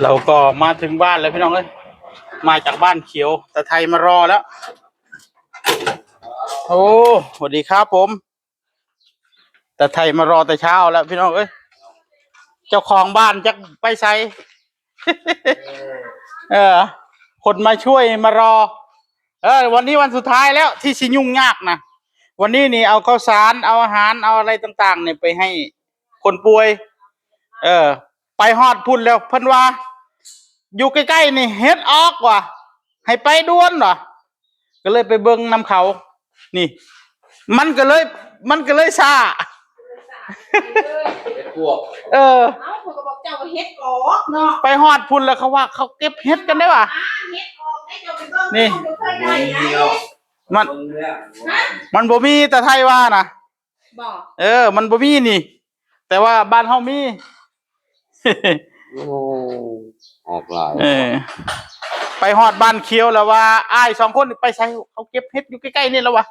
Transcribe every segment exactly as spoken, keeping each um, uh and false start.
เราก็มาถึงบ้านแล้วพี่น้องเอ้ย มาจากบ้านเขียว ตาไทยมารอแล้ว โอ้ สวัสดีครับผม ตาไทยมารอแต่เช้าแล้วพี่น้องเอ้ย เจ้าของบ้านจักไปไส เออ คนมาช่วยมารอ เออ วันนี้วันสุดท้ายแล้วที่สิยุ่งยากนะ วันนี้นี่เอาข้าวสาร เอาอาหาร เอาอะไรต่างๆเนี่ยไปให้คนป่วย เออ ไปฮอดพุ้นแล้วเพิ่นว่า อยู่ใกล้ๆนี่เห็ดออกว่ะ ให้ไปด่วนว่ะ ก็เลยไปเบิ่งนำเขา นี่ มันก็เลย มันก็เลยช้า เห็ดปวก เออ เอ้า เพิ่นก็บอกเจ้าว่าเห็ดออกเนาะ ไปฮอดพุ้นแล้วเขาว่าเขาเก็บเห็ดกันได้ว่ะ อ่า เห็ดออกได้ เจ้าไปเบิ่ง นี่ เจ้าบ่เคยได้ นี่เนาะ มัน เบิ่งแล้ว ฮะ มันบ่มี ตาไทยว่านะ บ่ เออ มันบ่มีนี่ แต่ว่าบ้านเฮามี โอ้ ออกหลาย เออ ไปฮอดบ้านเขียวแล้วว่า อ้ายสองคนไปไส เขาเก็บเห็ดอยู่ใกล้ๆนี่แล้ววะ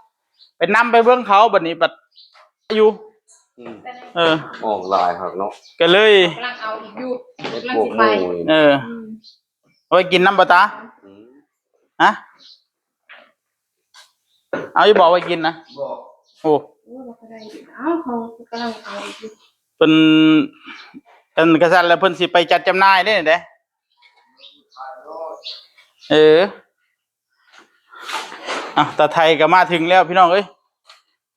ไปนำไปเบิ่งเขา บัดนี้บัดอยู่ อืม เออ ออกหลายคักเนาะ ก็เลย กำลังเอาอีกอยู่ เห็ดปวกหมู่นี่ เออ อืม เอาไว้กินนำบ่ตา อืม ฮะ เอาอยู่บ่ไว้กินนะ บ่ โอ้ โอ้ เราก็ได้ เอ้า เขากำลังเอาอยู่ เพิ่น กันกะซั่นแล้วเพิ่นสิไปจัดจำหน่ายเด้ เด้ เออ อ่ะ ตาไทยก็มาถึงแล้วพี่น้องเอ้ย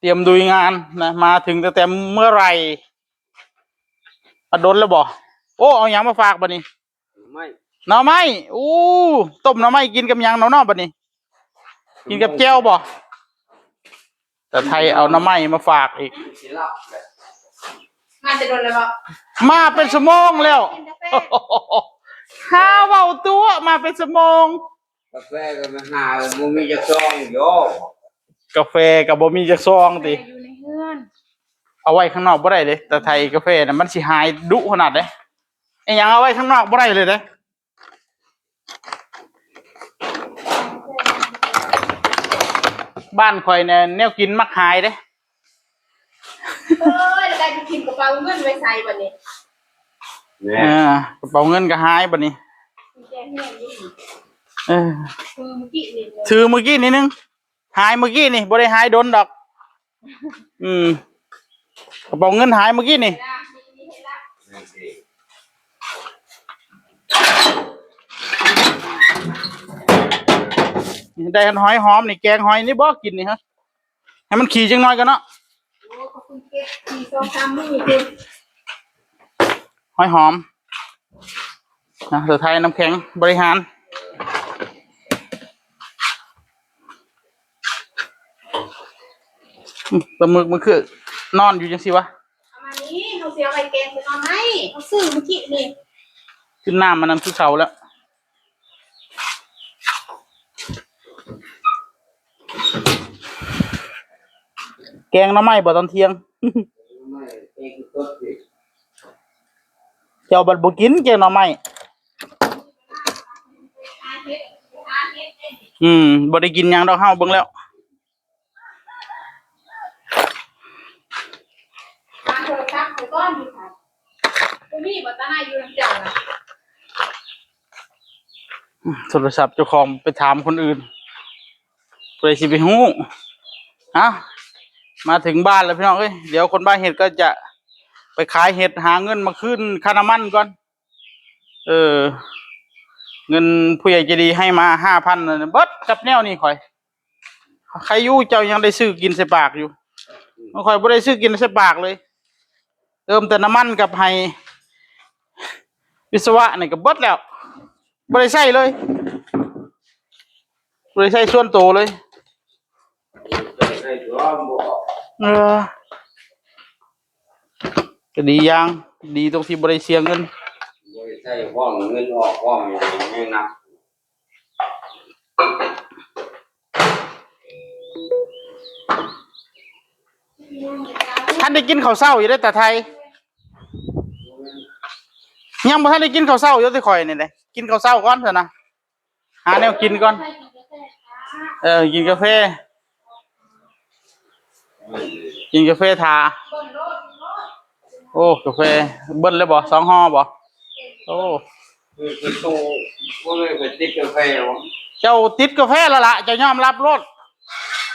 เตรียมลุยงานนะ มาถึงตั้งแต่เมื่อไหร่ มาดนแล้วบ่ โอ้ เอาหยังมาฝากบัดนี้ หน่อไม้ หน่อไม้ อู้ ต้มหน่อไม้กินกับหยังเนาะ บัดนี้ กินกับแจ่วบ่ ตาไทยเอาหน่อไม้มาฝากอีก สิหลับเลย มาแต่โดนแล้วบ่ มาเป็นชั่วโมงแล้ว กินกาแฟ หาเว้าตัว มาเป็นชั่วโมง กาแฟก็มาหา บ่มีจักซองอยู่ กาแฟก็บ่มีจักซองติ อยู่ในเฮือน เอาไว้ข้างนอกบ่ได้เด้ ตาไทยกาแฟน่ะมันสิหายดุขนาดเด้ อิหยังเอาไว้ข้างนอกบ่ได้เลยเด้ บ้านข่อยเนี่ยแนวกินมักหายเด้ เอ้ย แล้วได้ไปกินกระเป๋าเงินไว้ใส่บัดนี้ เนี่ย อ่า กระเป๋าเงินก็หายบัดนี้ มีแกงเงินอยู่ เออ คือเมื่อกี้นี่ ถือเมื่อกี้นิดนึง หายเมื่อกี้นี่ บ่ได้หายโดนดอก อืม กระเป๋าเงินหายเมื่อกี้นี่ ได้หอยหอมนี่ แกงหอยนี่บ่กินนี่ฮะ ให้มันขี่จังน้อยกันเนาะ โอ้ ขอบคุณเก็บสี่ สอง สาม มื้อคุณ หอยหอม นะ สุดท้ายน้ำแข็งบริหาร อืม ปลาหมึกมันคือนอนอยู่จังสิวะ เอามานี่ เขาเสียไปแกงไปนอนให้ เขาซื้อเมื่อกี้นี่ ขึ้นน้ำมันนำคือเขาแล้ว แกงหน่อไม้บ่ตอนเที่ยง เจ้าบัดบ่กินแกงหน่อไม้ อืม บ่ได้กินหยังดอกเฮาเบิ่งแล้ว วางโทรศัพท์ไปก่อนดิค่ะ บ่มีบ่ตาหน้าอยู่นำเจ้าน่ะ โทรศัพท์เจ้าของไปถามคนอื่น ผู้ใดสิไปฮู้ อ่ะ มาถึงบ้านแล้วพี่น้องเอ้ย เดี๋ยวคนบ้าเห็ดก็จะไปขายเห็ดหาเงินมาคืนค่าน้ำมันก่อน เออ เงินผู้ใหญ่ใจดีให้มาห้าพัน เบิดกับแนวนี้ข่อย ใครอยู่เจ้ายังได้ซื้อกินใส่ปากอยู่ ข่อยบ่ได้ซื้อกินใส่ปากเลย เติมแต่น้ำมันกับให้วิศวะนี่ก็เบิดแล้ว บ่ได้ใช้เลย บ่ได้ใช้ส่วนตัวเลย เออ ก็ดีอย่าง ดีตรงที่บ่ได้เสียเงิน บ่ได้ใช้ห้องเงินออกห้องอย่างนี้นะ ท่านได้กินข้าวเช้าอยู่ได้แต่ไทย ยังบ่ทันได้กินข้าวเช้าอยู่ที่ข่อยนี่เลย กินข้าวเช้าก่อนเถอะนะ หาแนวกินก่อน เออ กินกาแฟ กินกาแฟทา โอ้ กาแฟ เบิ้ลเลยบ่ สองห่อบ่ โอ้ คือคือตู้บ่ได้ไปติดกาแฟวะ เจ้าติดกาแฟแล้วล่ะ เจ้ายอมรับโลด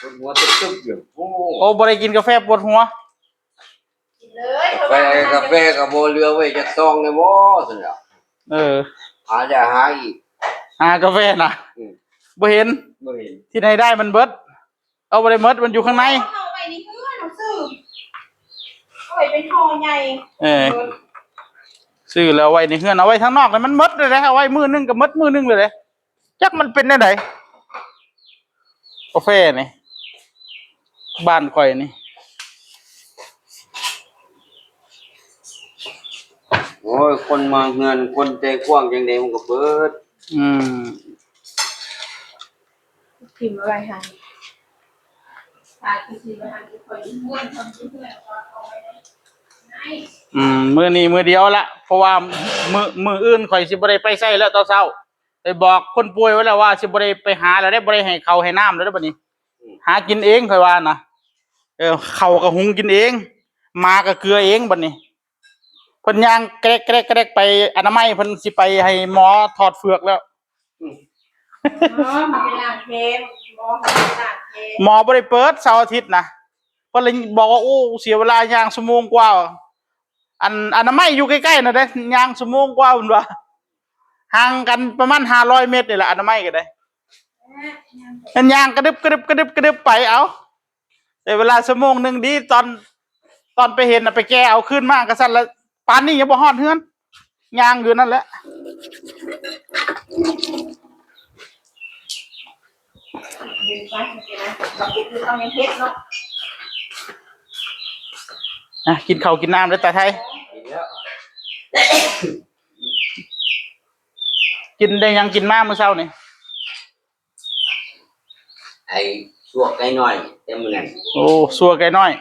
ปวดหัวตึ๊บๆอยู่ โอ้ โอ้บ่ได้กินกาแฟปวดหัว กินเลย กาแฟกาแฟกับโบเรือไว้จะซองเลยบ่สิเนี่ย เออ หาจะหาอีก หากาแฟนะ อืม บ่เห็น บ่เห็น ที่ไหนได้มันเบิด เอาบ่ได้เมิดมันอยู่ข้างใน เอาไว้ในเฮือนเอาซื้อเอาไว้เป็นห่อใหญ่ เออ ซื้อแล้วไว้ในเฮือน เอาไว้ทางนอกเลยมันเมิดเลยนะ เอาไว้มื้อหนึงก็เมิดมื้อหนึงเลยนะ จักมันเป็นแนวใดกาแฟนี่ บ้านข่อยนี่ โอ้ย คนมาเฮือนคนใจกว้างจังได๋มันก็เบิด อืม พิมพ์อะไรคะตาคือพิมพ์อะไรคะคนเพื่อนคนเพื่อนก็เอาไว้ได้ อืม มื้อนี้มื้อเดียวละ เพราะว่ามื้อมื้ออื่นข่อยสิบ่ได้ไปไสแล้วตอนเช้า ไปบอกคนป่วยไว้แล้วว่าสิบ่ได้ไปหาแล้วเด้ บ่ได้ให้ข้าวให้น้ำแล้วเด้บัดนี้ หากินเองข่อยว่านะ เออ ข้าวก็หุงกินเอง หมาก็เกลือเองบัดนี้ เพิ่นย่างแกรกแกรกแกรกไปอนามัย เพิ่นสิไปให้หมอถอดเฟือกแล้ว อ๋อมันเป็นหลังเพลงหมอเขาเป็นหลังเพลง หมอบ่ได้เปิดเสาร์อาทิตย์นะ เพิ่นเลยบอกว่า โอ้ เสียเวลาย่างชั่วโมงกว่า อันอนามัยอยู่ใกล้ๆนะเด้ ย่างชั่วโมงกว่าเพิ่นว่า ห่างกันประมาณห้าร้อยเมตรนี่แหละ อนามัยก็ได้ มันย่างกระดึบกระดึบกระดึบกระดึบไปเอา แต่เวลาชั่วโมงหนึ่งดี ตอน ตอนไปเห็นน่ะ ไปแก้เอาคืนมาก็ซั่นละ ปานนี้ยังบ่ฮอดเฮือน ย่างอยู่นั่นแหละ เดี๋ยวไปเดี๋ยวนะกับปุ๊บต้องยังเฮ็ดเนาะ อ่ะ กินข้าวกินน้ำเด้อตาไทย กินแล้ว กินได้หยังกินมามื้อเช้านี่ ไอ้ซั่วไก่น้อยแต่มื้อนั้น โอ้ ซั่วไก่น้อย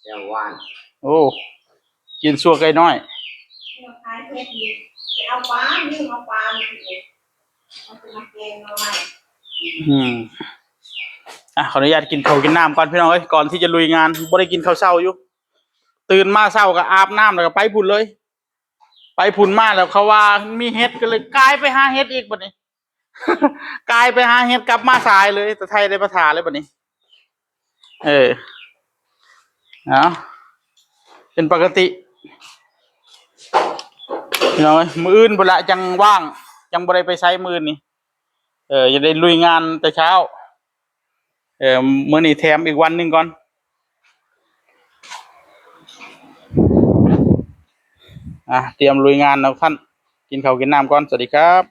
แต่วาน โอ้ กินซั่วไก่น้อย เดี๋ยวขายเฮ็ดดีไปเอาปลานี่เอาปลานี่เอาไปมาแกงเอาไว้ อืม อ่ะ ขออนุญาตกินข้าวกินน้ำก่อนพี่น้องเอ้ย ก่อนที่จะลุยงาน บ่ได้กินข้าวเช้าอยู่ ตื่นมาเช้าก็อาบน้ำแล้วก็ไปพุ้นเลย ไปพุ้นมาแล้วเขาว่ามีเห็ดก็เลยกายไปหาเห็ดอีกบัดนี้ กายไปหาเห็ดกลับมาสายเลย ตาไทยได้มาถ่าเลยบัดนี้ เออ เอา เป็นปกติ พี่น้องเอ้ย มื้ออื่นพุ้นละจังว่าง จังบ่ได้ไปไสมื้ออื่นนี่ เออ จะได้ลุยงานแต่เช้า เออ มื้อนี้แถมอีกวันหนึ่งก่อน อ่ะ เตรียมลุยงานแล้วท่าน กินข้าวกินน้ำก่อน สวัสดีครับ